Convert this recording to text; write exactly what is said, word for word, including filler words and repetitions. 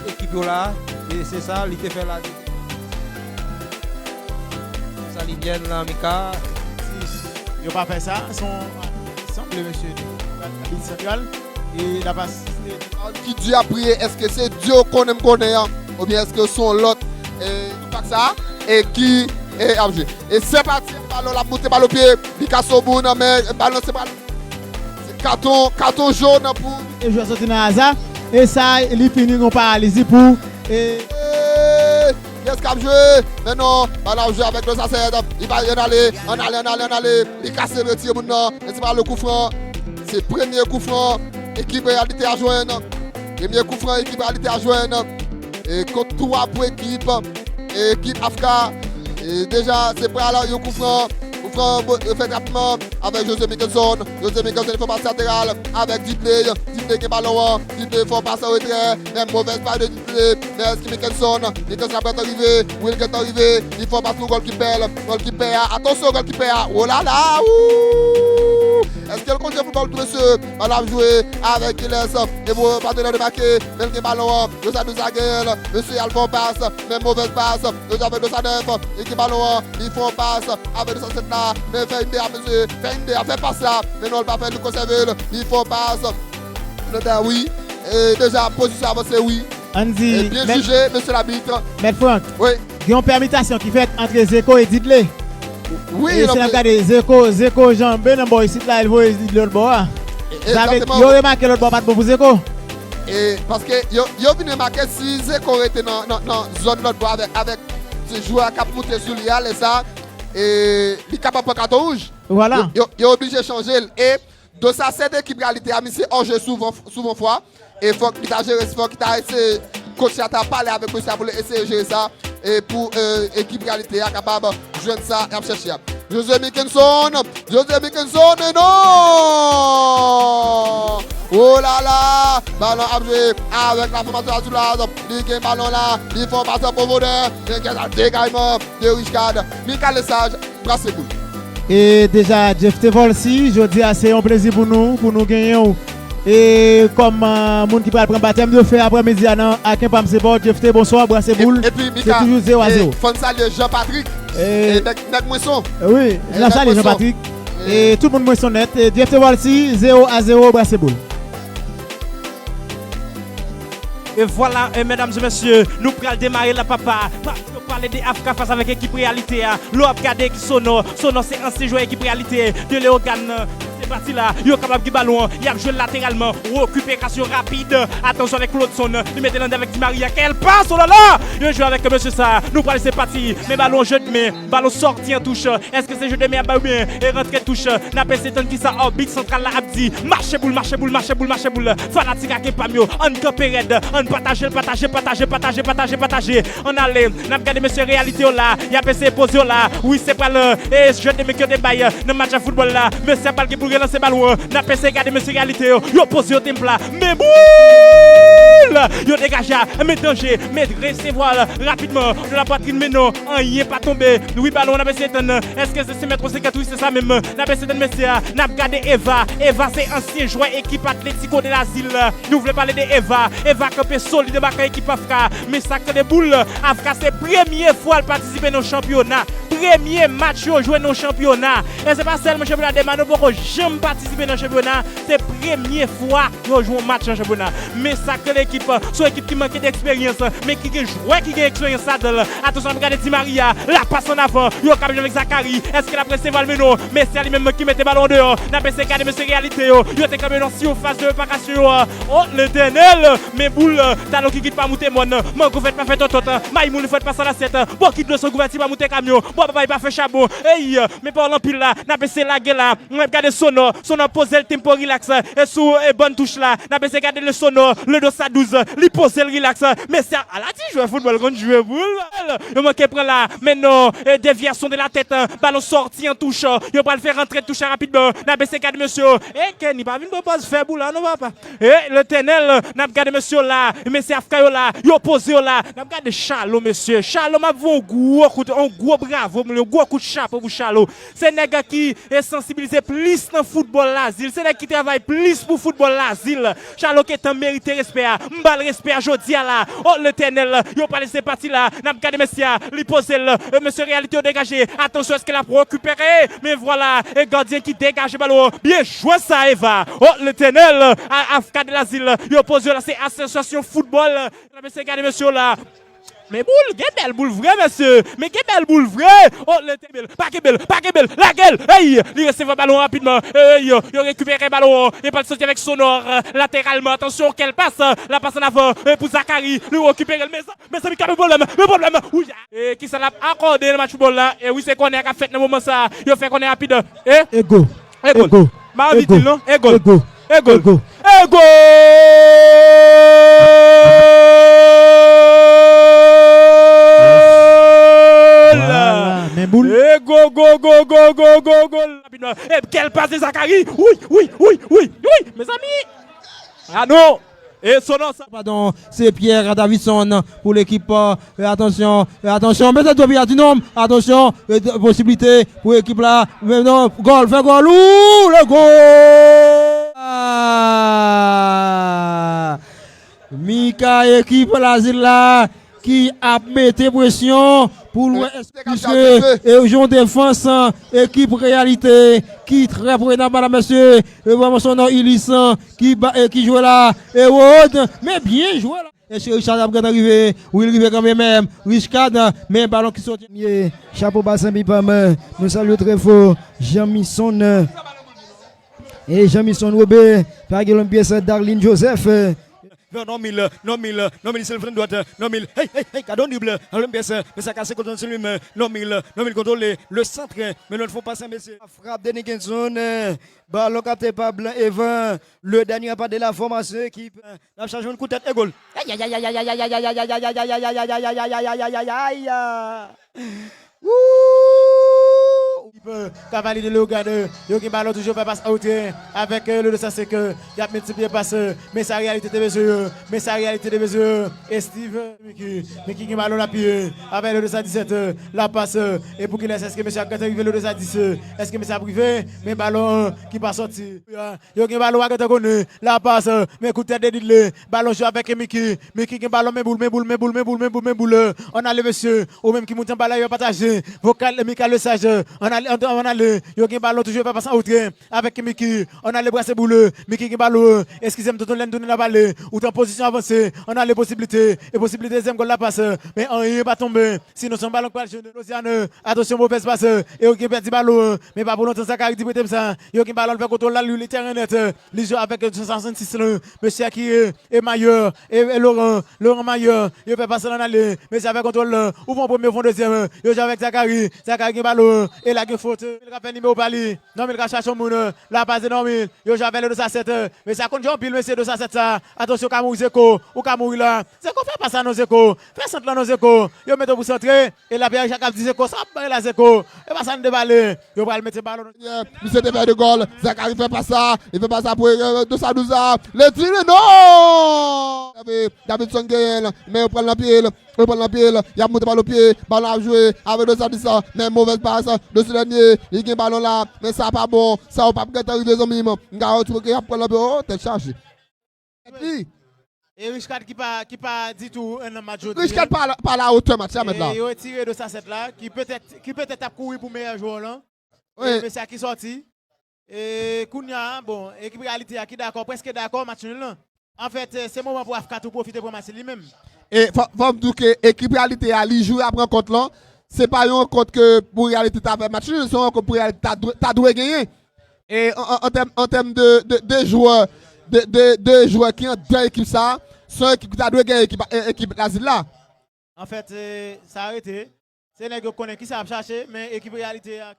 Ekip yo la, e se sa, li te fè la. Salibyèn la, Mika. Yo pa fè sa, se yon, sanble mesye, abit santral. E l ap asiste. Ki Dye ap priye, èske se Dye w konnen m konnen an? Oubyen èske se yon lòt, e, pak sa, e ki, e, ap jwe? E se pati, balon l ap moute, balon pye, li kase yon moun, men balon se balon. Se katon, katon jòn pou. E jwè soti nan aza. E sa, li fini yon paralizi pou. E. Kiyès k ap jwe? Men non, balon ap jwe avèk Dosasèt. Li pa ann ale, ann ale, ann ale, ann ale. Li kase, retire moun nan. Men se pa le kou fran. Se premye kou fran. Ekip Reyalite a jwenn. Premye kou fran, ekip Reyalite a jwenn. E kont twa pou ekip. Ekip Afka. E deja, se pral yon kou fran. Kou fran, bo-, fèt rapidman avèk Jose Mickelson. Jose Mickelson, li fè yon pas lateral avèk Dipley. Dipley gen balon an. Dipley fè yon pas an retrè. Men movèz pas de Dipley. Men èske Mickelson? Mickelson ap gentan rive. Wi, l gentan rive. Li fè yon pas pou gòlkipè. Gòlkipè a. Atansyon, gòlkipè a. Olala! Ooh! Èske l konn jwe foutbòl tou, mesye? Balon ap jwe avèk Kiles. E pou patenè de make. Men l gen balon an. Yo sa nou zagèl. Mesye, al fè yon pas. Men movèz pas. Yo sa fè de sa nèf. Li gen balon an. Li fè yon pas. Avèk de sa sèt la. Men fè yon de a, mesye. Fè yon de a. Fè pas la. Men non, l pa fè, li konsève l. Li fè yon pas. Nota, wi. E deja, pozisyon avanse, wi. Ann di, e byen jije, mesye labit. Mèt Frank. Wi. Gen yon pèmitasyon ki fèt ant Zeko e Dipley. Wi, e si n ap gade, Zeko, Zeko janbe nan bò isit la, e l voye Dipley lòt bò a. Sa vle di, yo remake lòt bò pa t bon pou Zeko. E paske yo, yo vin remake si Zeko rete nan, nan, nan zòn lòt bò avèk, avèk ti jwè k ap moute sou li a, lè sa, e li kapab pran katon wouj. Vwala. Yo, yo, yo oblije chanje l. E Dosasèt, ekip Reyalite a, misye òje souvan, souvan fwa. E fòk li ta jere, fòk li ta eseye, kòch la ta pale avèk misye a pou l eseye jere sa. E pou, e, ekip Reyalite a kapab jwenn sa y ap chèche a. Jose Mickenson, Jose Mickenson, e non! Oh la la! Balon ap jwe avèk la fòmasyon Azoulaz. Li gen balon la, li fè yon pas an pwofondè. Men gen sa degajman de Richcard. Mika Lesage, Brase boul. E deja, Jeff Tevolsi, jodi a se yon plezi pou nou, pou nou genyen w. E kòm, ah, moun ki pral pran batèm de fè aprèmidi a nan Aken Pam Sepò, Jeff Te, bonswa, Brase boul. E, epi, Mika, se toujou zewo a zewo. Fò n salye Jean Patrick, e, e, nèg, nèg Mwenson. Wi, e, n ap salye Jean Patrick. E tout moun Mwenson nèt. E Jeff Tevolsi, zewo a zewo, Brase boul. E vwala, e medam e mesye, nou pral demare la, papa. Pati yo pale de Afka fas avèk ekip Reyalite a. Lè w ap gade ki Sonò, Sonò se ansyen jwè ekip Reyalite de Leyogàn. Se pati la, yo kapab gen balon an, y ap jwe l lateralman. Rekiperasyon rapid. Atansyon avèk Claudeson, li mete l anndan avèk Di Maria. Quel passe, oh là là! Yo jwe avèk mesye sa. Nou pral se pati. Men balon an je de men. Balon sòti an touch. Èske se je de men ap bay oubyen e rantre touch? N ap eseye tann kisa abit santral la ap di. Mache boul, mache boul, mache boul, mache boul. Fanatik Aken Pam yo, ann kanpe rèd, ann pataje l, pataje, pataje, pataje, pataje, pataje. Ann ale, n ap gade mesye Reyalite yo la, y ap eseye poze yo la. Wi, se pral, e, je de men ke yo te bay nan match foutbòl la. Mesye ap pral gen pou l relanse balon an. N ap eseye gade mesye Reyalite yo, yo poze yo te pla. Men boul! Yo degaje a, men danje, men resevwa l rapidman. De la pwatrin, men non. Anyen pa tonbe. Wi, balon an ap eseye tann. Èske se, se mèt senkant? Wi, se sa menm. N ap eseye tann mesye a. N ap gade Eva. Eva se ansyen jwè ekip Atlético de la Zil. Nou vle pale de Eva. Eva kanpe solid anba kan ekip Afka. Men sa k tande boul. Afka se premye fwa l patisipe nan chanpyona. Premye match yo jwe nan chanpyona. E se pa sèlman chanpyona Dema, nou poko janm patisipe nan chanpyona. Se premye fwa yo jwe yon match nan chanpyona. Men sa k rele ekip, se yon ekip ki manke de eksperyans, men ki gen jwè ki gen eksperyans ladan l. Atansyon, n ap gade Di Maria, la pas ann avan, yo kab jwe avèk Zakari, èske l ap resevwa l? Men non, men se li menm ki mete balon an deyò. N ap eseye gade mesye Reyalite yo, yo te kanpe nan sifas de reparasyon yo. O Letènèl, men boul, talon ki kit pa moute mòn, mango fèt pa fè tòtòt, may moun fèt pa san lasyèt, bò ki dlo san kouvèti pa moute kamyon, bò Travay pa fè chabon. Ey, men pawòl anpil la, n ap eseye lage la. Mwen ap gade Sonò, Sonò poze l tempo rilaks. E sou e bòn touch la, n ap eseye gade le Sonò, le dos a douz. Li poze l rilaks. Mesye, ala ti jwè foutbòl konn jwe boul. Yo manke pran la, men non, e devyasyon de la tèt. Balon sòti an touch. Yo pral fè rantre touch la rapidman. N ap eseye gade mesye. E Kenny pa vin pran pòz fè boul la non papa. E Letènèl, n ap gade mesye yo la, mesye Afka yo la, yo poze yo la. N ap gade Chalo mesye. Chalo m ap voye yon gwo kout, yon gwo bravo pou li, yon gwo kout chapo pou Chalo. Se nèg ki e sansibilize plis nan foutbòl Lazil. Se nèg ki travay plis pou foutbòl Lazil. Chalo gentan merite respè a. M ba l respè a jodi a la. O Letènèl, yo pale se pati la. N ap gade mesye a. Li poze l. E mesye Reyalite yo degaje. Atansyon, èske l ap rekipere? Men vwala. E gadyen ki degaje balon. Byen jwe sa, Eva. O Letènèl. A, Afka de Lazil. Yo poze yo la. Se asosyasyon foutbòl. Mesye, gade mesye yo la. Men boul, gen bèl boul vre, mesye. Men gen bèl boul vre. O, Letènèl, pa kenbe l, pa kenbe l, lage l. Ey, li resevwa balon rapidman. Ey, yo rekipere balon an. E pa l soti avèk Sonò, latèralman. Atansyon, kèl pas. La pas an avan, e pou Zakari. Li rekipere l. Mezanmi, mezanmi, ka men pwoblèm, men pwoblèm. Wi, e kisa l ap akòde nan match foutbòl la? E wi, se kònè k ap fèt nan moman sa. Yo fè kònè rapid. E Ego. E gol. Ego. M pa anvi di l non. E gol. Ego. E gol. Ego. E gol. Voilà, men boul. E gol, gol, gol, gol, gol, gol, gol. Rapidman. E kèl pas de Zakari. Wi, wi, wi, wi, wi. Mezanmi. Ah non. E Sonò sa. Padon, se Pierre Davidson pou lekip. E atansyon, e atansyon, mete dobi a di nonm. Atansyon, e posiblite pou ekip la. Men non, gòl, fè gòl. Ou, le gòl! Ah! Mika, ekip Lazil la ki ap mete presyon pou l wè eske e yon defans ekip Reyalite ki trè prenan, madam, mesye. E vrèman, Sonò Ilis ki ba, e ki jwe la. E Rod, men byen jwe la. Èske Richard ap gentan rive? Wi, l rive kanmenm menm. Richard, men balon ki soti. Ye, chapo ba zanmi pa m. Nou salye trè fò. Jamison. E Jamison Robert. Pa gen lòt pyès Darlene Joseph. Non, non, mil, non, mil, non, mil, se l flank dwat, non, mil, hey, hey, hey, gade yon dribl, non, mil pyès, men sa kase kont sou li men, non, mil, non, mil kontwole, le centre, men lòt fò pase, mesye. Frap de Nickenson, balon kapte pa Blanc Evan, le dernier pas de la formation équipe. L ap chache yon kout tèt e gol. Ay, ay, ay. Woo! Ekip Cavalier de Léogâne, yo gen balon toujou fè pas an retè avèk, euh, le deux cent cinq, euh, y ap miltipliye pas, euh, men sa Reyalite te bezwen, euh, men sa Reyalite te bezwen, euh, e Steve, euh, Mickey, Mickey gen balon l ap piye avèk le deux cent dix-sept, euh, la pas, euh, e pou kilès, èske mesye ap gentan rive le deux cent dix, euh, èske mesye ap rive, men balon, euh, ki pa sòti. Yo gen balon, pa gentan konnen. La pas, men kout tèt de Didley. Balon jwe avèk Mickey. Mickey gen balon, men boul, men boul, men boul, men boul, men boul, men boul. Ann ale, mesye. Ou menm ki moute anba la, yo pataje. Vokal, Michael Lesage. Ann ale, ann, ann ale. Yo gen balon, toujou fè pas an retè. Avèk Mickey. Ann ale, brase boul. Mickey gen balon. Eskize m, tonton Len tounen nan pale. Ou t an pozisyon avanse. Ann ale, posiblite. E posiblite dezyèm gòl la pas. Men anyen pa tonbe. Sinon, se yon balon k pral jwenn Josiane. Atansyon, movèz pas. E yo gen pèdi balon. Men pa pou lontan, Zakari di prete m sa. Yo gen balon, l fè kontwòl la, li, li tèren nèt. Li jwe avèk, euh, swasann sis lan. Mesye a ki, euh, e Mayè, e, e Laurent, Laurent Mayè. Yo fè pas lan ale. Mesye a fè kontwòl la. Ou pran premye, ou pran dezyèm. Yo jwe avèk Zakari. Zakari gen balon. E la gen fot. Li ka fè nimewo pa li. Nòmil ka chache yon moun. La pas de Nòmil. Yo jwe avèk le dos a sèt. Mesye a konn jwe anpil, mesye, dos a sèt sa. Atansyon, ka mouri Zeko. Ou ka mouri la. Zeko, fè pas sa non, Zeko. Fè sant lan non, Zeko. Yo mete w pou santre. E la, Pierre Jacques ap di Zeko, sa w ap bay la, Zeko. E pa sa n te pale. Yo pral mete balon. Misye te fè de gòl. Zakari fè pas sa. Li fè pas sa pou, euh, dos a douz la. Le tire, non! Davidson genyen l. Men yo pran l nan pye l. Yo pran l nan pye l. Y ap monte balon pye. Balon ap jwe avèk dos a douz la. Men movèz pas. Desi dènye. Li gen balon la. Men sa pa bon. Sa yo p ap gentan rive, zanmi m. M ka wè tou ke y ap pran l nan pye. Oh, tèt chaje. Epi, e Richcard ki pa, ki pa ditou nan match jodi a. Richcard pa, pa la otè match la, mèt la. E yo retire dos a sèt la, ki petèt, ki petèt ap kouri pou meyè jwè lan. Wi. E mesye a ki sòti. E kounye a, bon, ekip Reyalite a ki dakò, prèske dakò match nil lan. Anfèt, se moman pou Afka tou pwofite pran match li menm. E fò, fò m di w ke ekip Reyalite a, li jwe ap rankont lan. Se pa yon rankont ke pou Reyalite ta fè match nil, se yon rankont pou Reyalite ta dwe, ta dwe genyen. E an, an, an tèm, an tèm de, de, de jwè, de, de, de jwè ki anndan ekip sa a, se yon ekip ki ta dwe genyen ekip, e, ekip Lazil la. Anfèt, e, sa rete. Se nèg yo konnen kisa y ap chache, men ekip Reyalite a.